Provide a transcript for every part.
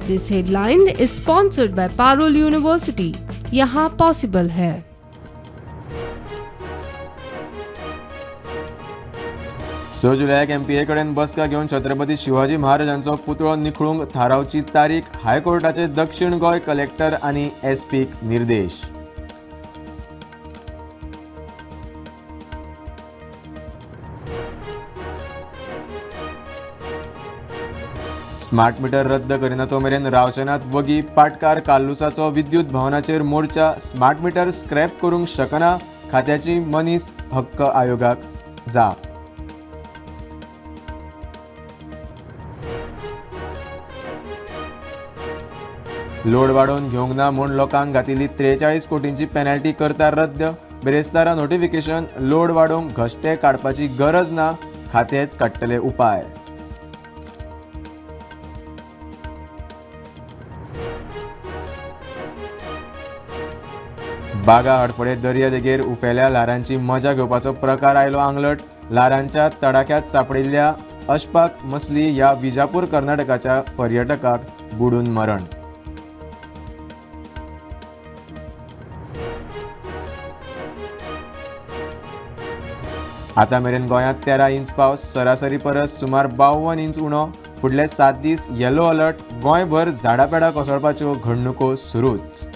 This headline is sponsored by Parul University. यहाँ possible है। 6 जुलयाक MPa कडेन बसका घेवन छत्रपती शिवाजी महाराजांचो पुतळो निखळूंक थारावची तारीख हायकोर्टाचे दक्षिण गोंय कलेक्टर आनी एसपीक निर्देश। स्मार्ट मीटर रद्द करिना तो मेरेन रावचेनात वगी पाटकार कार्लुसाचो विद्युत भवनाचेर मोर्चा। स्मार्ट मीटर स्क्रॅप करूंक शकना खात्याची मनीस हक्क आयोगाक जाप। लोड वाडोवन घेवंक ना म्हूण लोकांक घातिल्ली 43 कोटींची पेनल्टी करता रद्द। बिरेस्तारा नोटिफिकेशन, लोड वाडोवंक घश्टे काडपाची गरज ना, खातेंच काडटले उपाय। बागा हडफडे दर्यादेगेर उफेल्या ल्हारांची मजा घेवपाचो प्रकार आयलो आंगलट। ल्हारांच्या तडाख्यात सांपडिल्ल्या अशपाक मसली ह्या विजापूर कर्नाटकाच्या पर्यटकाक बुडून मरण। आतां मेरेन गोंयांत 13 इंच पावस, सरासरी परस सुमार 52 इंच उणो। फुडले 7 दीस येलो अलर्ट, गोंयभर झाडां पेडां कोसळपाच्यो घडणुको सुरूच।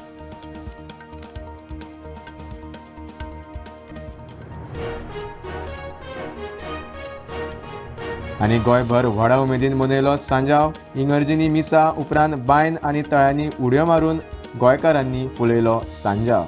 आनी गोंयभर व्हडा उमेदीन मनयलो सांजाव। इंगर्जीनी मिसा उपरांत बांयन आनी तळ्यांनी उडयो मारून गोंयकारांनी फुलयलो सांजाव।